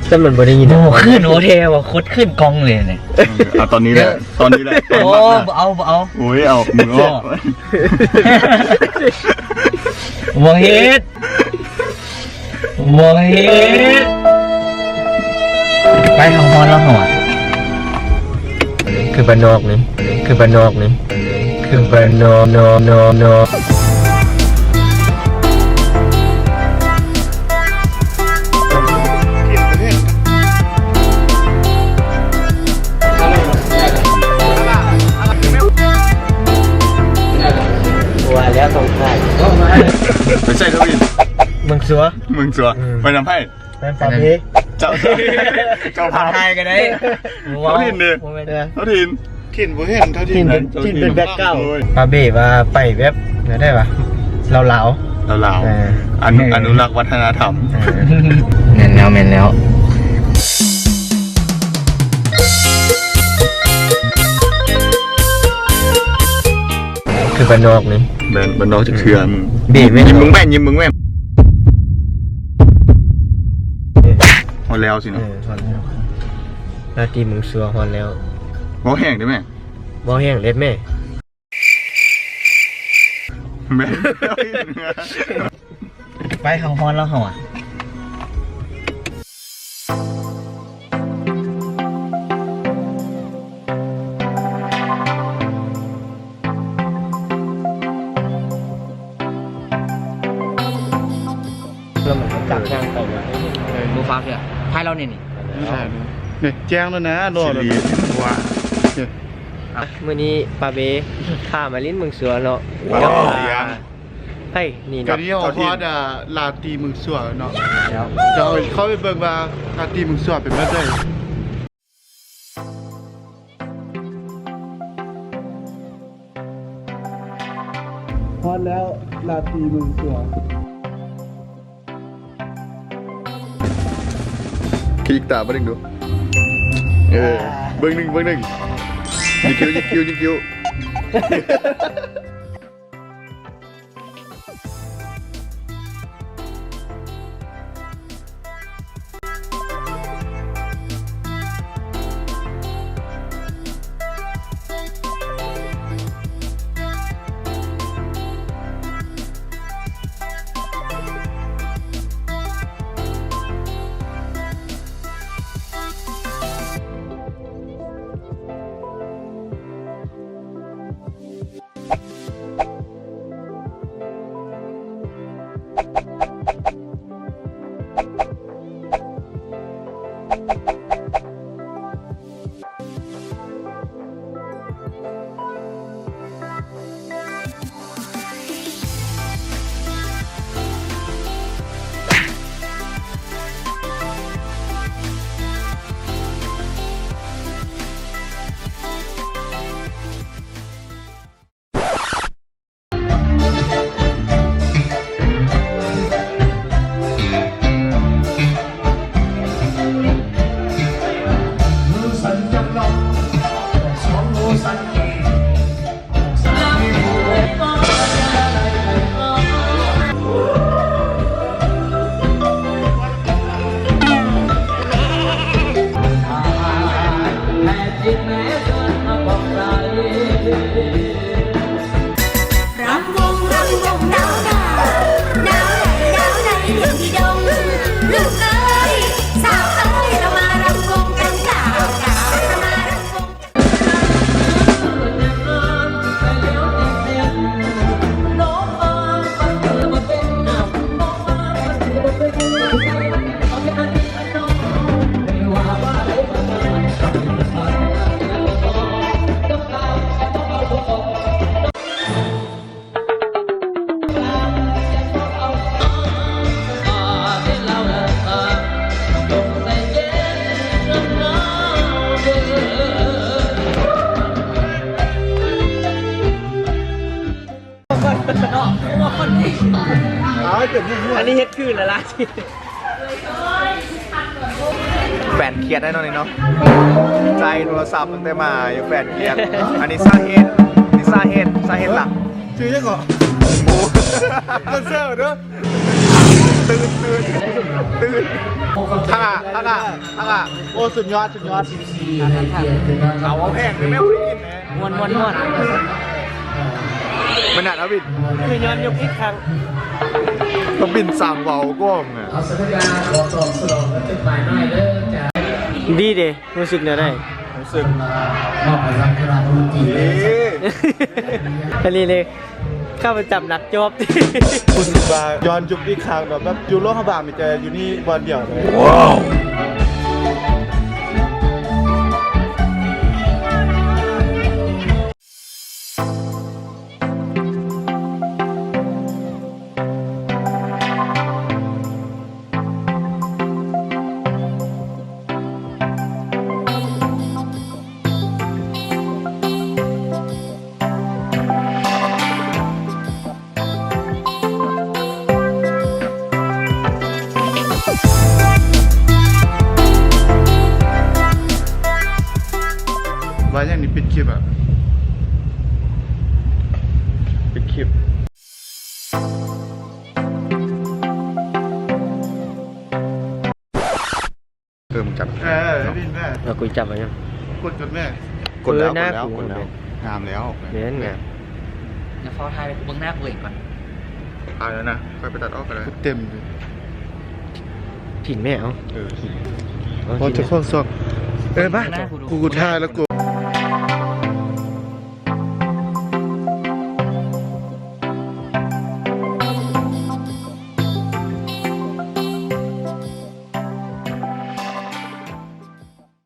ແຕ່ມັນບໍ່ໄດ້ຍິນ ໂອ້ ຂຶ້ນ ໂອ້ ແທ້ວ່າ ໂຄດຂຶ້ນກ້ອງເລີຍນີ້. ເອີ ເອົາຕອນນີ້ແຫຼະ ຕອນນີ້ແຫຼະ ໂອ້ ບໍ່ເອົາ ບໍ່ເອົາ ໂອ້ຍ ເອົາມືອອກ ບໍ່ເຮັດ ບໍ່ເຮັດ ໄປ ເຮົາຮອດແລ້ວ ເຮົາ ຄືບ້ານນອກນີ້ ຄືບ້ານນອກນີ້ ຄືບ້ານນອກ ນອກ ນອກ ນອກ. ວ່າແລ້ວຕ້ອງຖ່າຍ ໄປໃສທະວິນ? ເມືອງຊົວ ເມືອງຊົວ ອືມ ໄປນຳໃຜ? ແມ່ນປາເບ ເຈົ້າ ເຈົ້າພາບ ຖ່າຍກໍໄດ້ ເຈົ້າຖິ່ນເດ້ ບໍ່ແມ່ນ ເອີ ເຈົ້າຖິ່ນ ຖິ່ນບໍ່ເຫັນ ເຈົ້າຖິ່ນ ຖິ່ນເປັນ ເຈົ້າຖິ່ນ ຖິ່ນເປັນແບັກເກົ່າ ໂອ້ຍ ປາເບວ່າໄປແບບແນວໃດວະ ລາວໆ ລາວໆ ເອີ ອະນຸ ອະນຸລັກວັດທະນະທຳ ເອີ ແມ່ນແລ້ວ ແມ່ນແລ້ວ ຄືບ້ານນອກນີ້ ແມ່ນ ບ້ານນອກຈາກເທື່ອ ເບແມ່ນ ຍິ້ມເບິ່ງແມ່ນ ຍິ້ມເບິ່ງແມ່ນ ຮອດແລ້ວຊິເນາະ ເອີ ຮອດແລ້ວ ລາຕີເມືອງຊົວ ຮອດແລ້ວ ເວົ້າແຮງໄດ້ແມ່ ເວົ້າແຮງເດັດແມ່ ແມ່ນ ໄປ ເຮົາຮອດແລ້ວ ເຮົາອະ. ລະມັນຈາກຍ່າງໄປເລີຍ ເອີ ບໍ່ຟ້າວເທື່ອ ຖ່າຍລາວແນ່ນີ້ ນີ້ແຈ້ງແລ້ວນະ ລໍແລ້ວ ມື້ນີ້ປາເບພາມາຫຼິ້ນເມືອງຊົວເນາະ ກັບ ໃຜນີ້ເນາະ ດຽວນີ້ເຮົາຮອດ ອ່າ ລາຕີເມືອງຊົວເນາະ ດຽວເຮົາເຂົ້າໄປເບິ່ງວ່າລາຕີເມືອງຊົວເປັນແບບໃດ. ຮອດແລ້ວ ລາຕີເມືອງຊົວ ຂີ້ຕາມາເບິ່ງດູ ເອີ ເບິ່ງໜຶ່ງ ເບິ່ງໜຶ່ງ ຍິກຄິ້ວ ຍິກຄິ້ວ ຍິກຄິ້ວ. ອັນນີ້ເຮັດຄືລະລະ ແຟນຄຽດແນ່ນອນນີ້ເນາະ ໃຊ້ໂທລະສັບຕັ້ງແຕ່ມາຢູ່ ແຟນຄຽດ ອັນນີ້ສາເຫດ ນີ້ສາເຫດ ສາເຫດຫຼັກ ຊື່ຫຍັງເກາະ? ໂອ້ ແດນເຊີເດີ. ຕື່ນ ຕື່ນ ຕື່ນ ທາງໜ້າ ທາງໜ້າ ທາງໜ້າ. ໂອ້ ສຸດຍອດ ສຸດຍອດ. ເອົາ ເອົາແພງ ແມ່ບໍ່ໄດ້ກິນແຫຼະ. ມ່ວນ ມ່ວນ ມ່ວນ. ມັນໜ້າທຳອິດ ຄືຍ້ອນຍຸກອີກຄັ້ງ ທຳອິດສັ່ງເວົ້າກ້ອງອະ. ເອົາ ສັນຍາ ຂໍຕອບສະໜອງກັບຈົດໝາຍນ້ອຍເດີຈ້າ. ດີເດ ຮູ້ສຶກແນວໃດ? ຮູ້ສຶກ ມອບໃຫ້ທາງຄະນະຜູ້ທີ່ດີ ອັນນີ້ເລີຍ ຂ້າພະເຈົ້ານັກຈອບ ຮູ້ສຶກວ່າຍ້ອນຍຸກອີກຄັ້ງເນາະ ແບບຢູ່ຫຼວງພະບາງມີແຕ່ຢູ່ນີ້ບ່ອນດຽວເລີຍ. ວ້າວ. ວ່າຫຍັງນີ້ ປິດຄລິບອະ ປິດຄລິບ. ເອີ ມຶງຈັບ ເອີ ເອີ ບິນແມ່ ແລ້ວກູຈັບໄວ້ຍັງ? ກົດກ່ອນແມ່ ກົດແລ້ວ ເອີ ກົດແລ້ວ ກົດແລ້ວ ງາມແລ້ວ ແມ່ນງາມ. ຢ່າຟ້າວຖ່າຍ ເບິ່ງໜ້າກູເອງກ່ອນ. ເອົາແລ້ວນະ ຄ່ອຍໄປຕັດອອກກໍໄດ້. ເຕັມ ຖິ້ມແມ່ເອົາ. ເອີ ໂອ້ ເຈົ້າຂອງຊ່ອງ ເອີ ມາ ເບິ່ງໜ້າກູດູ ກູ ກູຖ່າຍແລ້ວກູ